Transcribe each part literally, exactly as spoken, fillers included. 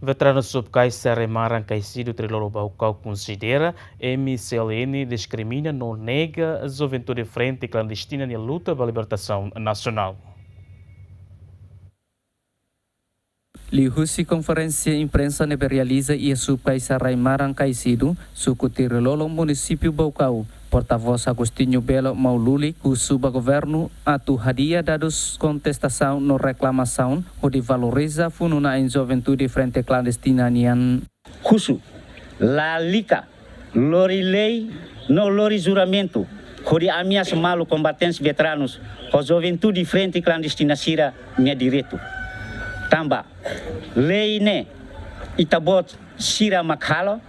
Veteranu Subkaisa Raimaran Kaisidu Trilolo Baucau konsidera M C L N diskrimina no nega juventude Frente Klandestina nia luta ba libertasaun nasionál. Liuhusi konferénsia imprensa ne'ebé realiza iha Subkaisa Raimaran Kaisidu, suku Trilolo, munisípiu Baucau, portavós Agostinho Belo Maululi husu ba governu atu hadi'a dadus kontestasaun no reklamasaun hodi valoriza funu-na'in juventude Frente Klandestina nian. Husu, lalika, lori lei no lori juramentu hodi ameasa malu kombatentes veteranus ho juventude Frente Klandestina sira-nia direitu. Tanba lei ne'e ita-boot sira mak halo,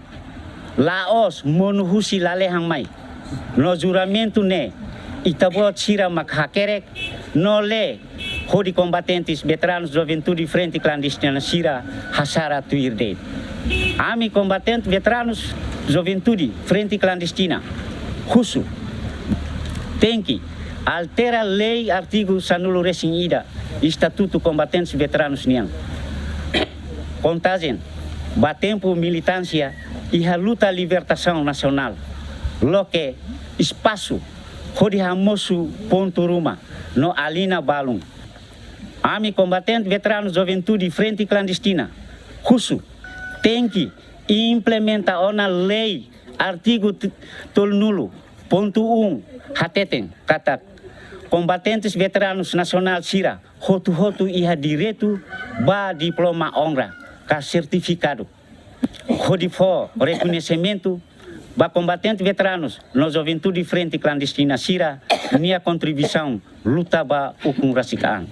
la'ós monu husi lalehan mai. No juramentu ne'e ita-boot sira mak hakerek, no lee hodi kombatentes veteranus juventude Frente Klandestina sira hasara tuir de'it. Ami kombatente veteranus juventude Frente Klandestina husu, tenke altera lei artigu sanulu-resin-ida Estatutu Kombatentes Veteranus nian. Kontajen ba tempu militánsia iha luta libertasaun nasionál, loke espasu hodi hamosu pontu ruma no alina balun. Ami kombatente veteranus juventude Frente Klandestina husu, tenke implementa ona lei artigu t-, tolunulu pontu um hateten katak kombatentes veteranus nasionál sira hotu-hotu iha direitu ba diploma onra ka sertifikadu hodi fó rekoñesimentu ba kombatente veteranus no juventude Frente Klandestina sira-nia kontribuisaun luta ba ukun rasik an.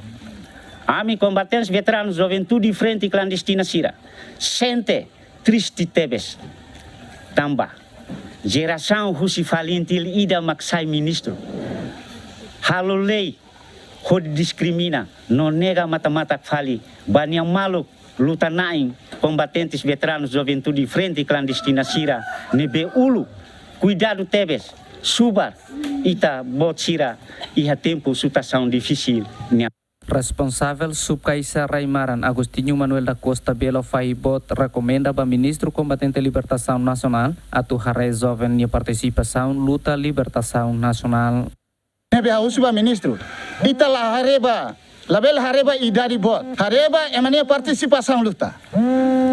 Ami kombatentes veteranus juventude Frente Klandestina sira sente triste tebes tanba jerasaun husi FALINTIL ida mak sai ministru halo lei hodi diskrimina no nega matan-matan fali ba nia maluk luta-na'in kombatentes veteranus juventude Frente Klandestina sira ne'ebé uluk kuidadu tebes subar ita-boot sira iha tempu situasaun difisil nian. Responsavel Subkaisa Raimaran, Agostinho Manuel da Costa Belo, fahe boot rekomenda ba Ministru Kombatente Libertasaun Nasionál atu haree joven nia partisipasaun luta libertasaun nasionál. Ne'ebé ha'u husu ba ministru, ita la haree ba, labele haree ba idade boot, haree ba ema nia partisipasaun luta.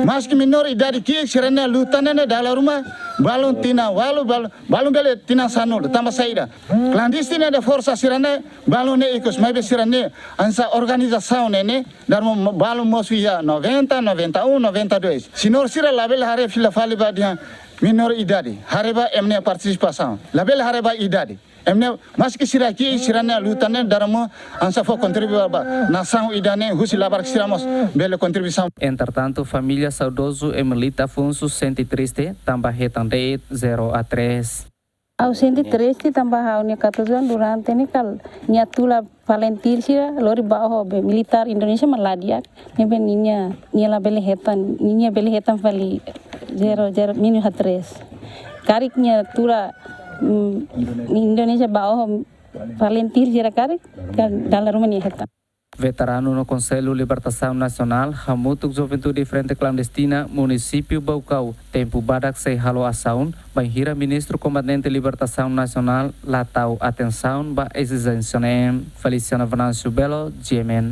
Maski menór idade ki'ik sira-nia luta ne'e dala ruma balun tinan ualu, balun, balun bele tinan sanulu, tanba saida? Klandestina nia forsa sira-ne'e balun ne'e ikus, maibé sira-ne'e hanesan organizasaun ne'e, ne'e dala ruma balun mosu iha noventa, noventa e um, noventa e dois. Señór sira labele haree fila fali ba dehan menór idade, haree ba ema nia partisipasaun, labele haree ba idade. Ema ne'e, maski sira ki'ik, sira-nia luta ne'e dala ruma hanesan fó kontribui ba nasaun ida-ne'e, husi labarik sira mós bele kontribuisaun. Entretantu, família saudozu Emelita Afonso sente triste tanba hetan de'it zero a três. Ha'u sente triste tanba ha'u-nia katorze anos durante ne'e kala nia tula FALINTIL sira lori ba oho be militár Indonézia mak la di'ak. Ne'ebé ninia, nia labele hetan, ninia bele hetan fali zero, zero, minus a três. Karik nia tula, mm, Indonézia ba oho FALINTIL sira karik, ka dala ruma nia hetan. Veteranu no Konsellu Libertasaun Nasionál hamutuk Juventude Frente Klandestina Munisípiu Baucau tempu badak sei halo asaun bainhira Ministru Kombatente Libertasaun Nasionál la tau atensaun ba ezijénsia ne'e. Feliciano Venâncio Belo, G M N.